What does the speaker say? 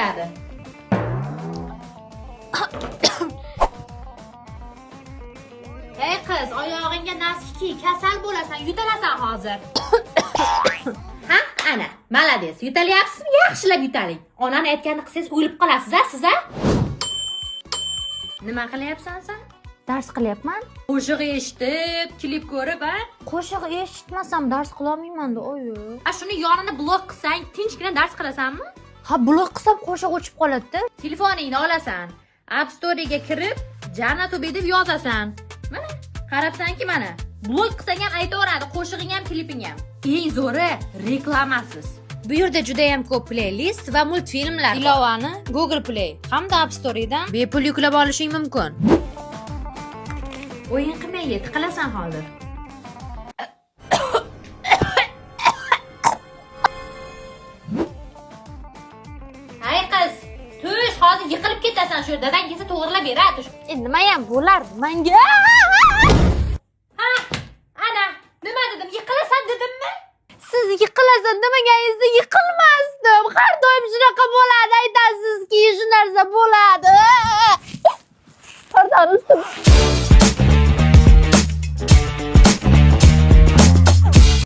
keladi. Ey qiz, oyog'ingga naski kiy, kasal bo'lasan, yutalasan hozir. Ha, ana, молодец. Yutalyapsizmi? Yaxshilab yutaling. Onani aytganini qilsangiz o'lib qolasiz, a siz, a? Nima qilyapsan sen? Dars qilyapman. Qo'shiq eshitib, klip ko'rib, a? Qo'shiq eshitmasam dars qilolmayman-da, oyi. A shuni yonini blok qilsang, tinchgina dars qilasanmi? Ha, blok qilsam qo'shiq o'chib qoladi-da. Telefoningni olasan. App Store'ga kirib, Jana Tube deb yozasan. Mana, qarabsanki mana. Blok qilsang ham aytaveradi, qo'shig'ing ham, kliping ham. Eng zo'ri reklamasiz. Bu yerda juda ham ko'p playlist va multfilmlar. Ilovani Google Play hamda App Store'dan bepul yuklab olishing mumkin. O'yin qilmay ye, tiqilasan hozir. Ay qiz, tush, hozir yiqilib ketasan shu yerda. Dadang kelsa to'g'rilab beradi. E, nimayam bo'lardi manga? Ha, ana, nima dedim? Yiqilasan dedimmi? Siz yiqilasan demaganingizda yiqilmasdim. Har doim shunaqa bo'ladi, aytasizki, shu narsa bo'ladi.